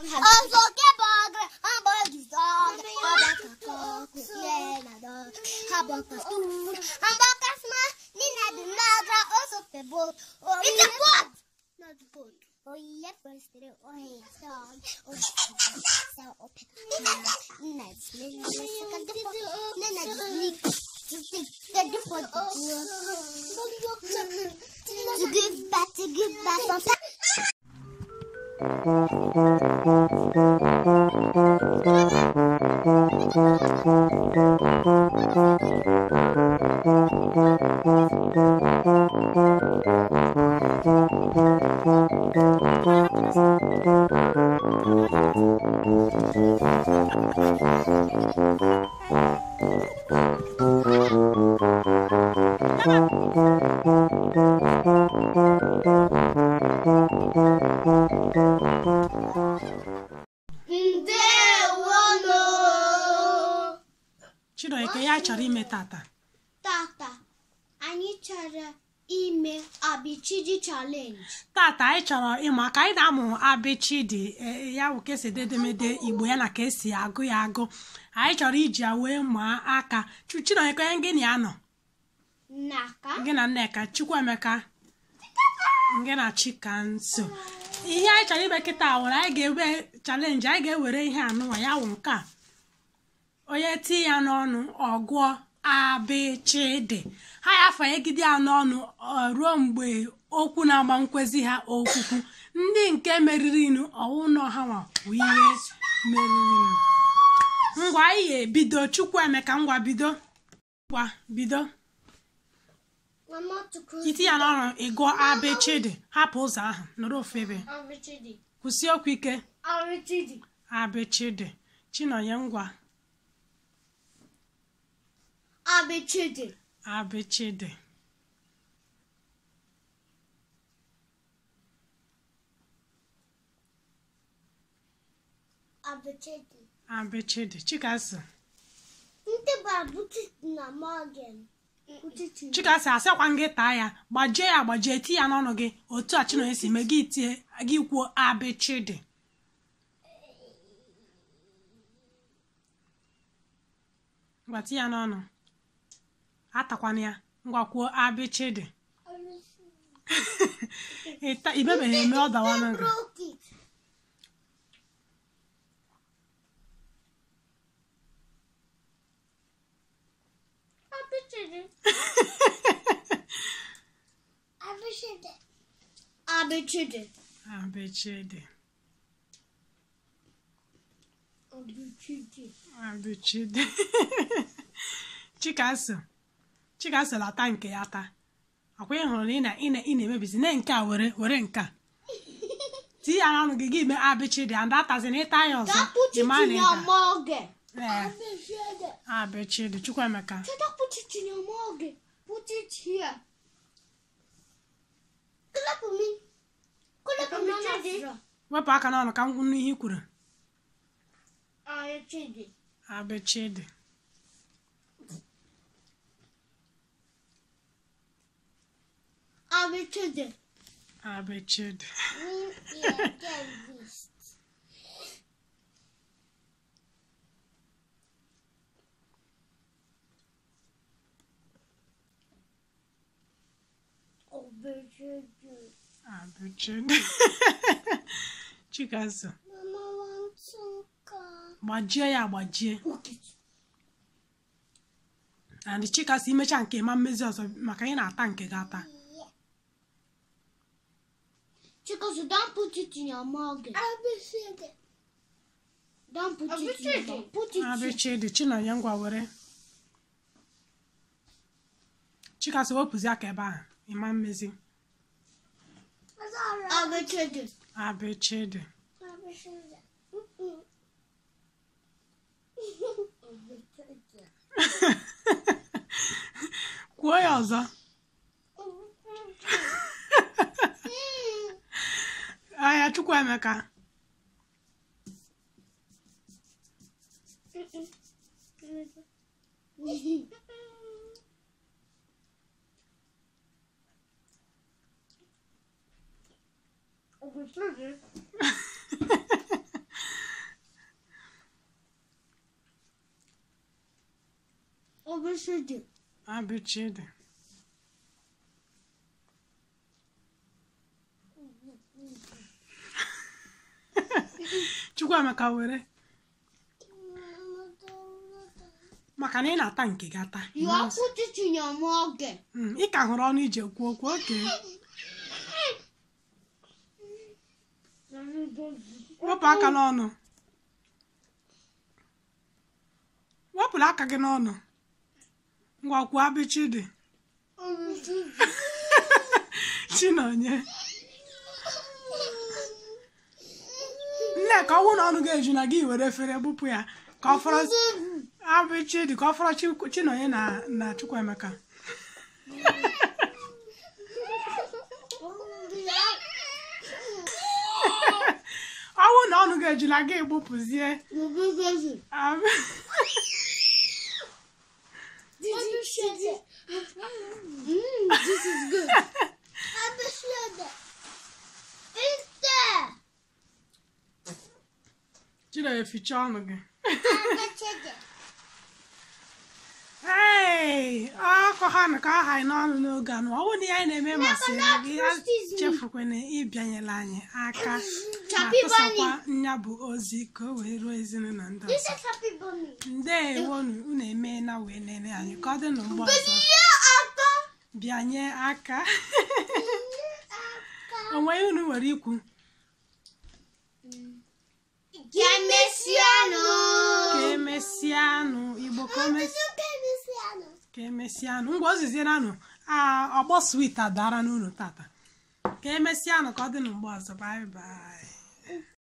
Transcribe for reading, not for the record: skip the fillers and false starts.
It's a boat! Not a boat. To give back. Chinonye, ya chọrọ ime tata. Tata, anyị chọrọ ime Abịchịdị challenge. Tata anyị chọrọ ịmụ aka anyị na-amụ abịchịdị, ya bụ ka esi ede edemede Igbo ya na ka esi agụ ya agụ. Anyị chọrọ iji ya wee maa aka. Chinonye, onye gị na ya nọ? Nneka. Gị na Nneka, Chukwuemeka, gị na Chikamso. Ihe anyị chọrọ ime kịta were anyị ga-ewe chalenji, anyị ga-ewere ihe anụnwa ya wụ nke a. Onye ti ya n'ọnụ ọgụọ abịchịdị, ha ya afanyegide ya n'ọnụ ruo mgbe okwu na-agba nkwezi ha okwukwu. Ndị nke meririnụ ọwụnọ ha nwa bụ ihe meririnụ. Ngwa anyị ga-ebido. Chukwuemeka, ngwa bido. Ngwa bido. Iti ya n'ọnụ ịgụọ abịchịdị, hapụ ụzọ ahụ nọrọ ofu ebe. Kwụsị okwu ike. Abịchịdị. Chinonye, ngwa. Abịchịdị. Abịchịdị. Abịchịdị. Abịchịdị. Chikaso. Ndị bụ abụchịdị na Morgan. Chikaso, asịkwa gị taa ya, gbajie ya agbajie, tie ya n'ọnụ gị otu a Chinonye si mee gị tie gị kwuo abịchịdị. Ngwa tie ya n'ọnụ. Atakwana ya. Ngwa kwuo abịchịdị. Ibebeghị eme ọ dawana gị. Abịchịdị. Abịchịdị. Abịchịdị. Abịchịdị. Chikaso. Chikaso lata nke ya taa. Akwa ị hụrụ na ị na-emebizi na nke a were nke a. Tinye ya n'ọnụ gị gị mee abịchịdị and atazina ịta ya ọzọ. Abịchịdị. Chukwuemeka. Put it in your mug. Put it here. Clap me. Clap me. Wepụ aka n'ọnụ ka m kwụ n'ihe i kwuru. Abịchịdị. Abịchịdị. Abịchịdị. Abịchịdị. Abịchịdị. Chikaso. Mama wants to Gbajie ya agbajie. And Chikaso, imecha nke ma mmezi ọzọ maka ị na-ata nke gị ata. Chikaso, don't put it in your mouth. Abịchịdị. Don't put it in your mouth. Put it. Abịchịdị. Chinonye, ngwa were. Chikaso, wepụzi aka ebe ahụ ịma mmezi. Abịchịdị. Abịchịdị. Abịchịdị. Kwuo ya ọzọ. Aya, Chukwuemeka. Abịchịdị. Abịchịdị. Chukwuemeka were maka na ị na-ata nke gị ata. You are put it in your mouth. Ị ka hụrụ ọnụ iji ekwu okwu oke. Wepụ aka n'ọnụ. Wepụrụ aka gị n'ọnụ. Ngwa kwuo abịchịdị. Chinonye. Nneka, ọ bụrụ na ọnụ gị eju na gị were efere gbupụ ya ka ọ fọrọ abịchịdị ka ọ fọrọ Chinonye na Chukwuemeka. Ọ bụrụ na ọnụ gị ejula gị gbupụzie. This is good. Chinonye fichaa ọnụ gị. Ee, ọkọ ha na ka aha anyị n'ọnụ n'oge anụ. Ọ bụrụ na ihe anyị na-eme masịrị gị, chefukwana ịbịanyere anyị aka ma tụsakwa nya bụ ozi ka o wee ruo ezinụlọ ndị ọzọ. Ndewonu, unu emeela wee nene anyị ka ọ dị n'mgbe ọzọ. Bịanye aka. O nweghị unu nwere ikwu? Ka emesịanụ. Ka emesịanụ. Igbo ka emesịanụ. Ngwa ozizienanụ ọgbọ swit adara n'unu tata. Ka emesịanụ ka ọ dị n'mgbe ọzọ. Bye bye.